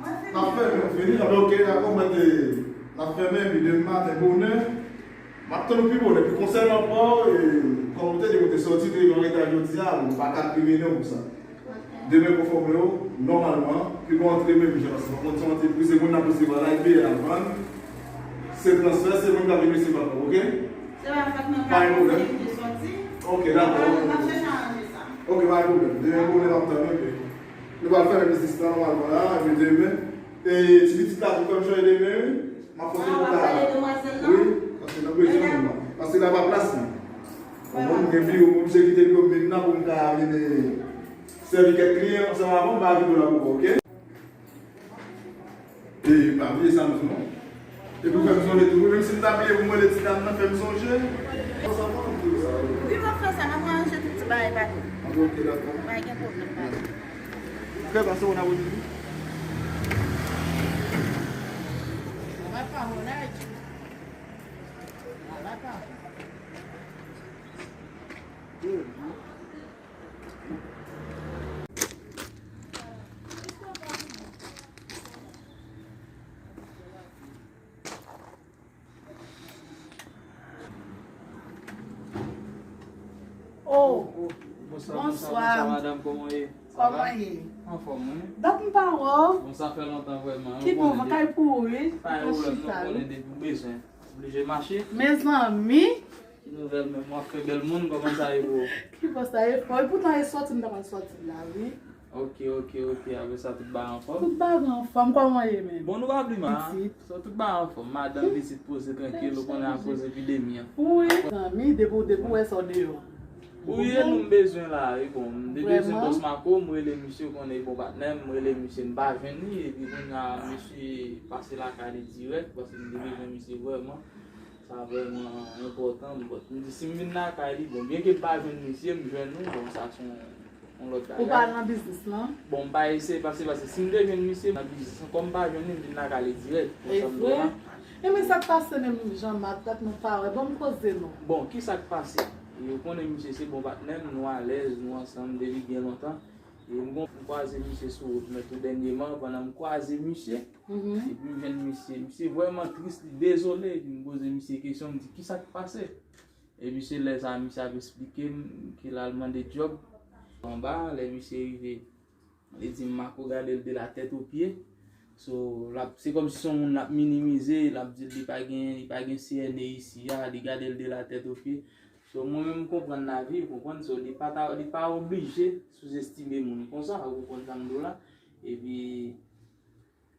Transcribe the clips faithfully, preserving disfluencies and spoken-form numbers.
N ap fèmen, nou fini? Anben, ok, dakò, mwen te, n ap fèmen, epi demen maten bonè, m ap tann ou pi bonè. Epi konsènan pa w, e, kòm ou te di, ou te soti, ou te rive an reta jodi a, ou pa ka krimine w pou sa. Demen konfòme w, nòmalman, pi bon antre menm jan, paske pa konn se yon antrepriz, se moun n ap resevwa la, epi al vann, se transfè, se moun k ap vin resevwa kòb, ok? Se pa fòt mwen, pa gen pwoblèm. Ok, dakò. N ap chèche aranje sa. Ok, pa gen pwoblèm. Demen bonè m ap tann, ok. Nou pral fèmen biznis lan nòmalman la, epi demen. E ti pitit la tou, fè m chanje demen, wi. M ap fè kontak. Ah, w ap rele demwazèl lan? Wi, paske n ap bezwen moun nan. Paske la pa plas li. Ou konprann, m gen biwo, m oblije kite biwo m vin nan pou m ka vin, e, sèvi kèk kliyan ansanm avè w, m pa vin la pou ou, ok? E pa bliye sa m di w non. Epi w fè m sonje tou. Wi, menm si m ta bliye pou m rele ti dam nan, fè m sonje. Konsa, m ap di w sa, wi. Wi, m ap fè sa, m ap ranje tout ti bagay pa tou. Anben, ok, dakò. Pa gen pwoblèm, pa gen. Fè pase w nan wè li. Oh, bonswa, bonswa, bonswa, madanm, kòman w ye? Kòman w ye? Anfòm, wi. Dat m pa wè w. Bon, sa fè lontan vrèman, wi. Ki bon, kay pou ou, wi. Pa gen pwoblèm, non, konnen depi w bezwen, oblije mache. Mezanmi. Ki nouvèl menm? W ap fè bèl moun, kòman sa ye pou ou? Ki bò sa ye fò? E poutan e sòti m ta pral sòti la, wi. Ok, ok, ok. Apre sa, tout bagay anfòm? Tout bagay anfòm. Kòman w ye menm? Bon, nou pa bliman. Pitit. So, tout bagay anfòm. Madanm, pitit, poze trankil. Ou konnen akoz epidemi an. Wi. Zanmi, depi w, depi w wè sa w deyò. Ou ye, nou m bezwen la, wi, bon, m te bezwen bòs Mako, m rele misye, konnen bon patnè m, m rele misye, m pa jwenn li, epi kounye a misye pase lakay li dirèk, paske m te bezwen misye vrèman. Sa vrèman enpòtan, m di si m vin lakay li, bon, byenke m pa jwenn misye, m jwenn ou, bon, sa se yon, yon lòt bagay. Ou pa nan biznis lan? Bon, m pa eseye pase, paske si m te jwenn misye, m nan biznis lan, kòm m pa jwenn li, m vin lakay li dirèk. E vre? Ebyen, sa k pase menm, Jean Marc, dat nou pa wè, ban m koze non. Bon, ki sa k pase? Ou konnen misye se bon patnè m, nou alèz, nou ansanm depi byen lontan. E m gon, m kwaze misye sou wout mwen tou dènyèman, pandan m kwaze misye, epi m jwenn misye, misye vrèman tris, li dezole, epi m poze misye kesyon, m di, "Ki sa k pase?" Epi se lè sa a misye ap esplike m ke l al mande djòb anba, lè misye rive, li di m Mako gade l de la tèt o pye. So, l ap, se kòmsi se yon moun l ap minimize, l ap di l li pa gen, li pa gen C N A isi a, li gade l de la tèt o pye. So, mwen menm m konprann lavi, ou konprann, so, li pa ta, li pa oblije souzestime moun konsa, ou konprann sa m di w la. Epi,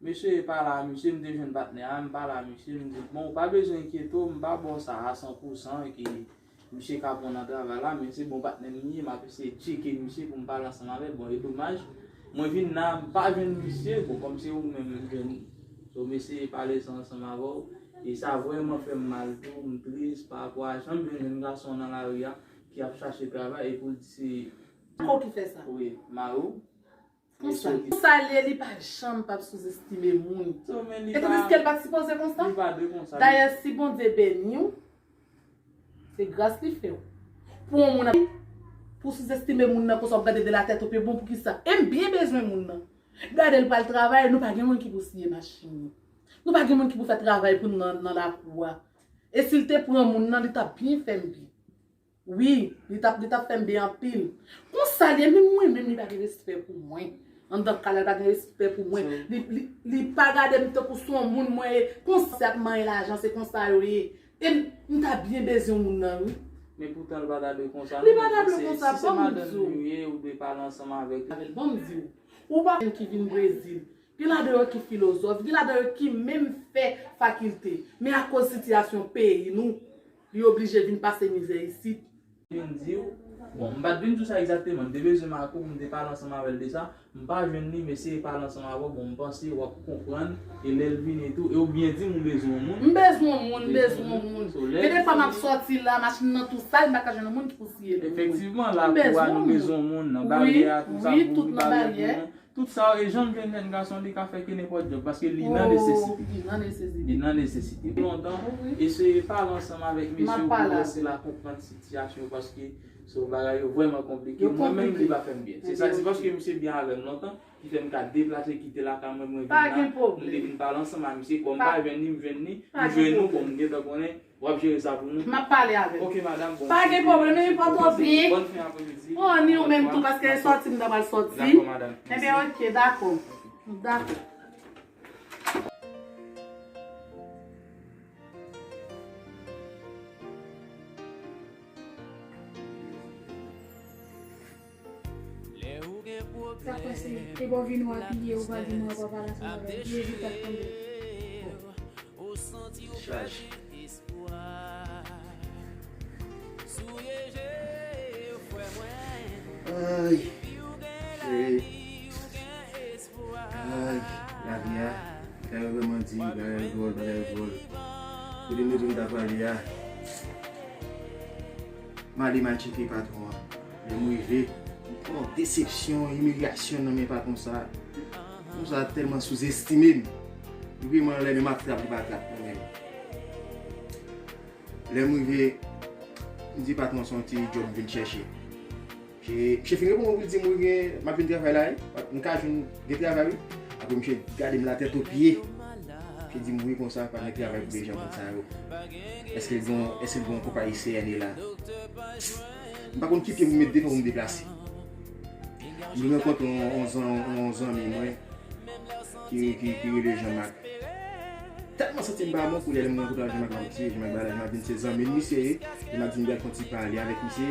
mesye pale a misye, m te jwenn patnè a, m pale a misye, m di, "Bon, ou pa bezwen enkyete w, m pa ba w sa a san pou san, ke misye ka pran nan travay la, men se bon patnè m li ye, m ap eseye tcheke misye pou m pale ansanm avè l." Bon, e domaj, mwen vin la, m pa jwenn misye, bon, kòm se ou menm m jwenn ou. So, m eseye pale sa ansanm avè w, e sa vrèman fè m mal tou, m tris pa rapò a jan m jwenn jèn gason an nan lari a, ki ap chache travay, e pou l di se Mako ki fè sa? Wi, mari w. Konsa. Konsa l ye, li pa janm p ap souzestime moun. So, men li pa. Etandiske l pa t sipoze konsa. Li pa dwe konsa. Dayè, si Bondye beni w, se gras li fè w. Pou yon moun ap, pou souzestime moun nan konsa, w ap gade de la tèt o pye, bon, poukisa? E m byen bezwen moun nan. Gade l pral travay, nou pa gen moun ki pou siye machin yo. Nou pa gen moun ki pou fè travay pou n nan, nan lakou a. E si l te pran moun nan, li t ap byen fè m byen. Wi, li t ap, li t ap fè m byen anpil. Konsa l ye, menm mwen menm, li pa gen respè pou mwen. Anndan kay la, li pa gen respè pou mwen. Li, li, li pa gade m tankou se yon moun mwen ye. Konsa ap manyen lajan, se konsa yo ye. E m, m ta byen bezwen moun nan, wi. Men poutan, li pa ta dwe konsa, non. Li pa ta dwe konsa, si se madanm li ye, ou dwe pale ansanm avèk li. Ban m di w, ou pa ki vin Brezil. Gen ladan yo ki filozòf, gen ladan yo ki menm fè fakilte. Men akoz sitiyasyon peyi nou, li oblije vin pase mizè isit. Vin di w, bon, m pa t vin di w sa egzakteman, m te bezwen Mako pou m te pale ansanm avè l de sa, m pa jwenn li, m eseye pale ansanm avè w, bon, m panse w ap konprann, e lè l vini tou, e ou byen di m ou bezwen yon moun. M bezwen yon moun, m bezwen yon moun. Gen de fwa m ap sòti la, machin nan tou sal, m pa ka jwenn yon moun ki pou siye l pou mwen. Efektivman, lakou a nou bezwen yon moun, nan baryè a, tou sa, wi, pou tout nan baryè. Tout sa, e jan m jwenn jèn gason, li ka fè ke nenpòt djòb, paske li nan nesesite. Li nan nesesite. Li nan nesesite. Lontan, eseye pale ansanm avèk mesye pou wè si l a konprann sitiyasyon, paske se yon bagay yo vrèman konplike. Mwen menm, li pa fè m byen. Se sa, se paske misye byen avè m lontan, ki fè m ka deplase, kite lakay mwen, mwen vin la, m te vin pale ansanm ak misye, kòm m pa jwenn li, m jwenn li, m jwenn nou, bon, m gentan konnen, w ap jere sa pou nou? M ap pale avè l. Ok, madanm, bon. Pa gen pwoblèm, men pa twò byen. Bòn fen apremidi. Oh, ni ou menm tou, paske e sòti m ta pral sòti. Dakò, madanm. Ebyen, ok, dakò. Dakò. Sa k pase? E bò vin w apiye, ou pa di mwen, ou pa pale ansanm avè m. Piye vit ap tonbe. Bon. Chaj. Ay. Cheri. Ay. Lavi a. Bagay yo vrèman di, bagay yo dwòl, bagay yo dwòl. Kote m te di m ta prale a? M ale, m al tcheke patwon an. Lè m rive, m pran desepsyon, imilyasyon nan men patwon sa. Patwon sa tèlman souzestime m. Li vrèman lè men m ap trap, li pa trap pou mwen. Lè m rive, m di patwon se yon ti djòb m vin chèche. Misye, misye fin reponn mwen pou l di m, wi, gen, m ap vin travay la, wi. M ka jwenn de travay, wi. Apre misye gade m latèt o pye. Misye di m, wi, konsa, pa gen travay pou de jan konsa yo. Èske l gen, èske l gen yon konpayi C N A la? M pa konn ki pye pou m met devan pou m deplase. M rankontre yon, yon zan-, yon zanmi mwen ki, ki, ki rele Jean Marc. Tèlman santi m pa bon, kounye a lè m rankontre ak Jean Marc, m ap di, Jean Marc, bagay la, Jean Marc vin se zanmi m misye ye. Jean Marc di m pral fè yon ti pale avèk misye,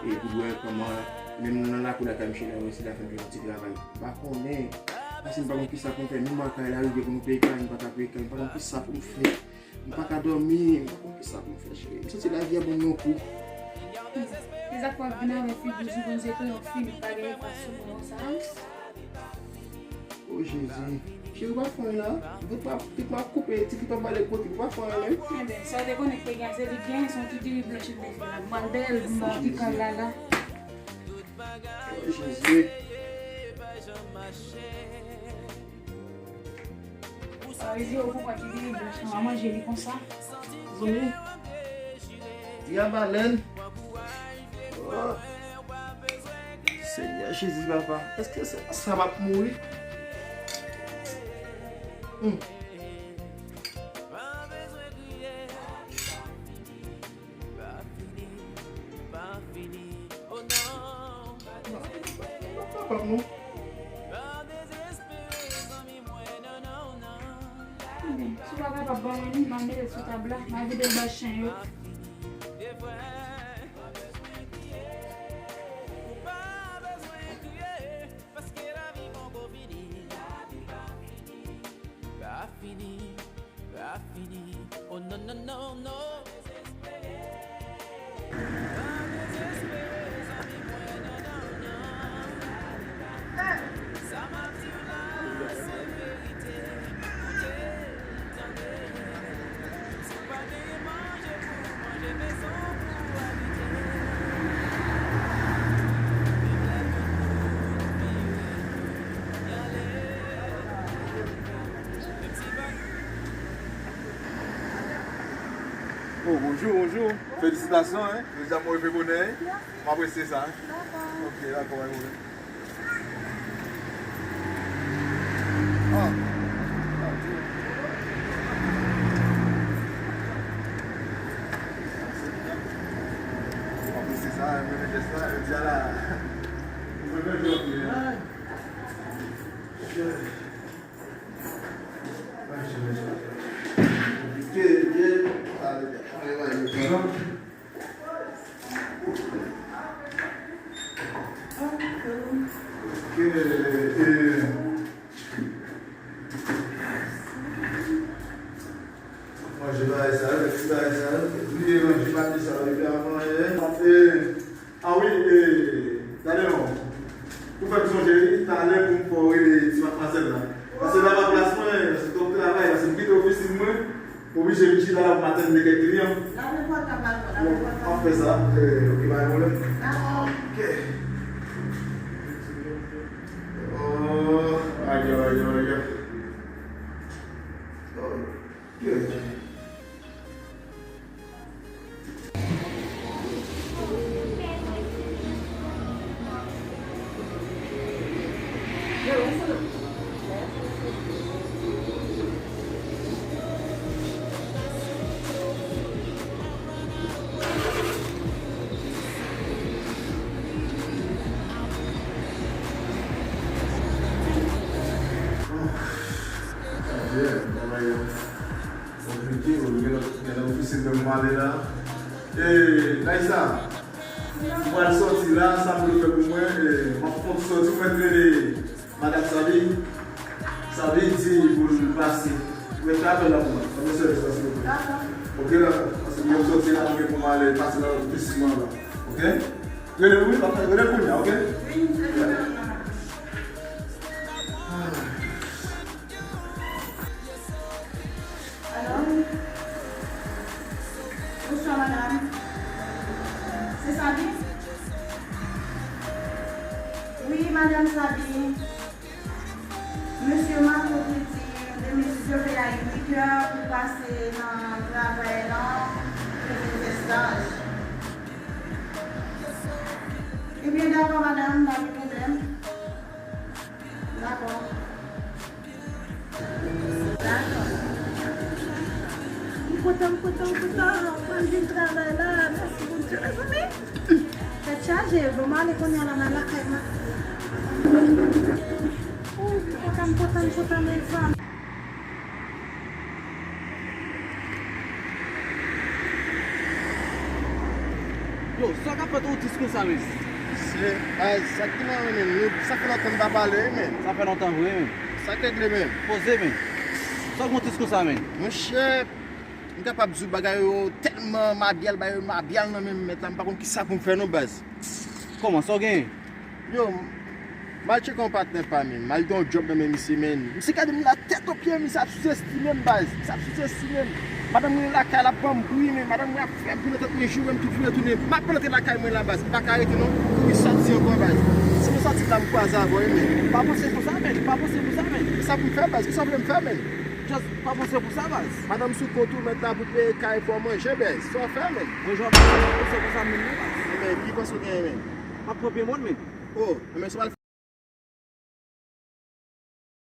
e pou l wè kòman Menm nan lakou lakay m, cheri, mwen se la fè m jwenn yon ti travay. M pa konnen. Paske m pa konn kisa pou m fè. Nou makay larivyè pou nou peye kay, m pa ka peye kay, m pa konn kisa pou m fè. M pa ka dòmi, m pa konn kisa pou m fè, cheri. M santi lavi a ban m yon kou. Se sa k ap vin avè figi w, sou konn se tou yon figi pa gen efas sou kò w sa. O Jezi. Cheri, ou pa fè anyen la. Tout m ap, tout m ap koupe, ti fi pa pale kote, ou pa fè anyen menm. Enben, sa w te konnen k te gen, se li k genyen, se yon ti diri blanch li te fè la. M al dèyè l, m ba w ti kal la la. O Jezi. Sa vle di yo pou pran ti diri blanch lan, manje li konsa. Zanmi. Ti a balèn. Oh. Senyè Jezi, papa. Èske se konsa m ap mouri? Hmm. Papa, non. Ebyen, si w pa kapab ban mwen li, m a mete l sou tab la, m a vide l bay chen yo. Oh, bonjou, bonjou. Felisitasyon, hein. Jodi a mwen rive bonè, hein. M apresye sa, hein. Ok, dakò, pa gen pwoblèm. Ah. M apresye sa, hein, m renmen jès la, jodi a la. M renmen jès la. Manje bagay sa yo, ti bagay sa yo. Bliye manje pate sa yo, epi avan yè. Ah wi, e, talè non. Pou fè m sonje, wi, talè pou m fè w rele ti madmwazèl la. Paske la pa plas mwen, se twòp travay, paske m kite ofisin mwen, oblije vin chita la pou m atann de kèk kliyan. Lave pòtab la, lave pòtab. M ap fè sa, e, ok, pa gen pwoblèm. Dakò. Ok. Oh, ayo, ayo, ayo. Oh, ok. Konplike, ou gen lòt, gen lòt ofisin menm m ale la. E, Naïsa, m pral sòti la, sa m dwe fè pou mwen, e, m ap fon ti sòti, mwen rele madanm Sabi. Sabi di pou l pase. Mete apèl la pou mwen. Fè mwen sèvis la, silvouplè. Dakò. Ok, dakò. Paske m ap sòti la, mwen gen pou m ale pase nan lòt ofisin mwen la. Ok? Rele m, wi, rele m kounye a, ok? Wi, m rele w. Ah. Alo? Bonswa, madanm. Se Sabi? Wi, madanm Sabi. Mesye Marco te di demen si Dye vle a uit è pou pase nan travay lan pou vin fè staj. Ebyen, dakò, madanm, pa gen pwoblèm. Dakò. Dakò. M kontan, m kontan, m kontan. Mwen vin travay la. Mèsi Bondye. Mezanmi, tèt chaje. Bon, m ale kounye a la, m al lakay mwen. Ooh, m kontan, m kontan, m kontan, mezanmi. Yo, sa k ap fèt ou tris konsa menm? Se, baz, sa k gen la, men, nou, sa fè lontan n pa pale, wi, men. Sa fè lontan vre, men. Sa k regle, men? Poze, men. Sa w gen w tris konsa, men? Monchè, m kapab di w bagay yo tèlman mabyal, bagay yo mabyal nan men m, mèt la, m pa konn kisa pou m fè non, baz. Kòman, sa w genyen? Yo, m al tcheke yon patnè pa m, men. M al gen yon djòb nan men misye, men. Misye gade m la tèt o pye, misye ap souzestime m, baz. Misye ap souzestime m. Madanm mwen lakay la ap ban m bri, men. Madanm mwen ap fè bri nan tèt mwen, joure m tout jounen tounen. M ap rantre lakay mwen la, baz. M pa ka rete non, m kouri sòti ankò, baz. Si m sòti la, m kwaze avè w, men. Pa panse pou sa, men. Pa panse pou sa, men. Kisa pou m fè, baz? Kisa w vle m fè, men? Just pa panse pou sa, baz. Madanm sou kont ou, mèt la pou peye kay pou w manje, baz. Sa w fè, men? Mwen, jan w ap panse pou sa, men, non, baz. Men, ki panse w genyen, men? M ap pran pye mòn, men. Oh, men, sa w al